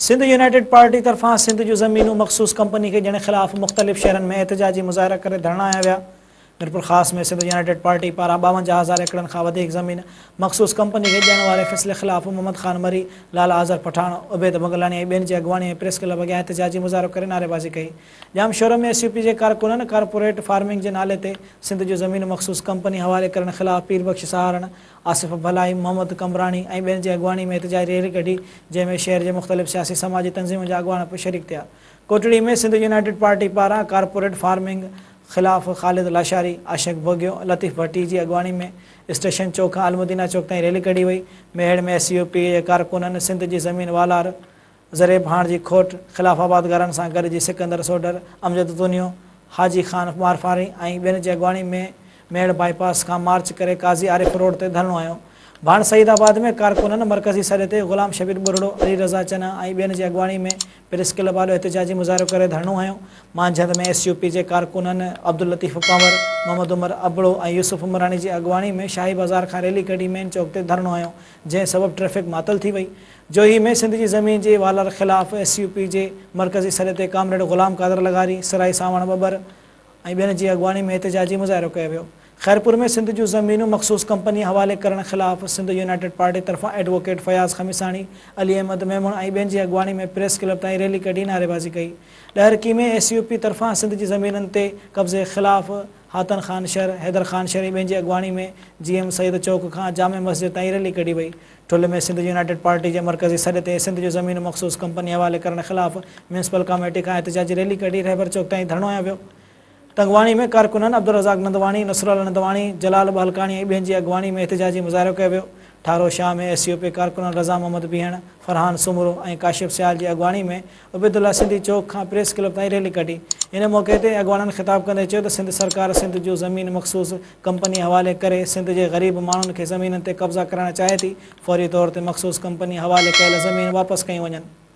Sindh united party طرفان سنڌ جون زمينون مخصوص ڪمپني کي ڏيڻ خلاف مختلف شهرن ۾ احتجاجي مظاهرا ڪري ڌرڻا هنيا ويا. ميرپورخاص ۾ سنڌ يونائيٽيڊ پارٽي پاران 52 هزار ايڪڙن کان وڌيڪ زمين مخصوص ڪمپني کي ڏيڻ واري فيصلي خلاف محمد خان مري، لال آذر پٺاڻ، عبيد بنگلاڻي ۽ ٻين جي اڳواڻي ۾ پريس ڪلب اڳيان احتجاجي مظاهرو ڪري نعريبازي ڪئي. ڄامشورو ۾ ايس يو پي جي ڪارڪنن ڪارپوريٽ فارمنگ جي نالي تي سنڌ جون زمينون مخصوص ڪمپني حوالي ڪرڻ خلاف پير بخش سهارڻ، آصف ڀلائي، محمد قمبراڻي ۽ ٻين جي اڳواڻي ۾ احتجاجي ريلي ڪڍي، جنهن ۾ شهر جي مختلف سياسي سماجي تنظيمن جا اڳواڻ به شريڪ ٿيا. ڪوٽڙي ۾ سنڌ يونائيٽيڊ پارٽي پاران ڪارپوريٽ فارمنگ خلاف خالد لاشاري، عاشق ڀوڳيو، لطيف ڀٽي جي اڳواڻي ۾ اسٽيشن چوڪ کان المدينه چوڪ تائين ريلي ڪڍي وئي. ميهڙ ۾ ايس يو پي جي ڪارڪنن سنڌ جي زمين والار ذريعي ڀاڻ جي کوٽ خلاف آبادگارن سان گڏجي سڪندر سوڍر، امجد تونيو، حاجي خان مارفاري ۽ ٻين جي اڳواڻي ۾ ميهڙ بائي پاس کان مارچ ڪري قاضي عارف روڊ تي ڌرڻو هنيو. ڀاڻ سعيد آباد ۾ ڪارڪنن مرڪزي سڏ تي غلام شبير ٻرڙو، علي رضا چنا ۽ ٻين جي اڳواڻي ۾ پريس ڪلب آڏو احتجاجي مظاهرو ڪري ڌرڻو هنيو. مانجهند ۾ ايس يو پي جي ڪارڪنن عبداللطيف پنهور، محمد عمر ابڙو ۽ يوسف عمراڻي جي اڳواڻي ۾ شاهي بازار کان ريلي ڪڍي مين چوڪ تي ڌرڻو هنيو، جنهن سبب ٽريفڪ معطل ٿي وئي. جوهي ۾ سنڌ جي زمين جي والار خلاف ايس يو پي جي مرڪزي سڏ تي ڪامريڊ غلام قادر لغاري، سرائي سانوڻ ٻٻر ۽ ٻين جي اڳواڻي ۾ احتجاجي مظاهرو ڪيو ويو. خيرپور ۾ سنڌ جون زمينون مخصوص ڪمپني حوالي ڪرڻ خلاف سنڌ يونائيٽيڊ پارٽي طرفان ايڊووڪيٽ فياض خميساڻي، علي احمد ميمڻ ۽ ٻين جي اڳواڻي ۾ پريس ڪلب تائين ريلي ڪڍي نعريبازي ڪئي. ڏهرڪي ۾ ايس يو پي طرفان سنڌ جي زمينن تي قبضي خلاف حاتن خان شر، حيدر خان شر ۽ ٻين جي اڳواڻي ۾ جي ايم سيد چوڪ کان جامع مسجد تائين ريلي ڪڍي وئي. ٺل ۾ سنڌ يونائيٽيڊ پارٽي جي مرڪزي سڏ تي سنڌ جون زمينون مخصوص ڪمپني حوالي ڪرڻ خلاف ميونسپل ڪاميٽي کان احتجاجي ريلي ڪڍي رهبر چوڪ تائين ڌرڻو هنيو ويو. تنگواڻي ۾ ڪارڪنن عبدالرزاق نندواڻي، نصرالله نندواڻي، جلال ٻهلڪاڻي ۽ ٻين جي اڳواڻي ۾ احتجاجي مظاهرو ڪيو ويو. Tharo Shah ۾ S U P ڪارڪنن رضا محمد بيهڻ، فرحان سومرو ۽ ڪاشف سيال جي اڳواڻي ۾ عبيدالله سنڌي چوڪ کان پريس ڪلب تائين ريلي ڪڍي. ان موقعي تي اڳواڻن خطاب ڪندي چيو ته سنڌ سرڪار سنڌ جون زمين مخصوص ڪمپني حوالي ڪري سنڌ جي غريب ماڻهن کي زمينن تي قبضا ڪرائڻ چاهي ٿي، فوري طور تي مخصوص ڪمپني حوالي ڪيل زمين واپس ڪيون وڃن.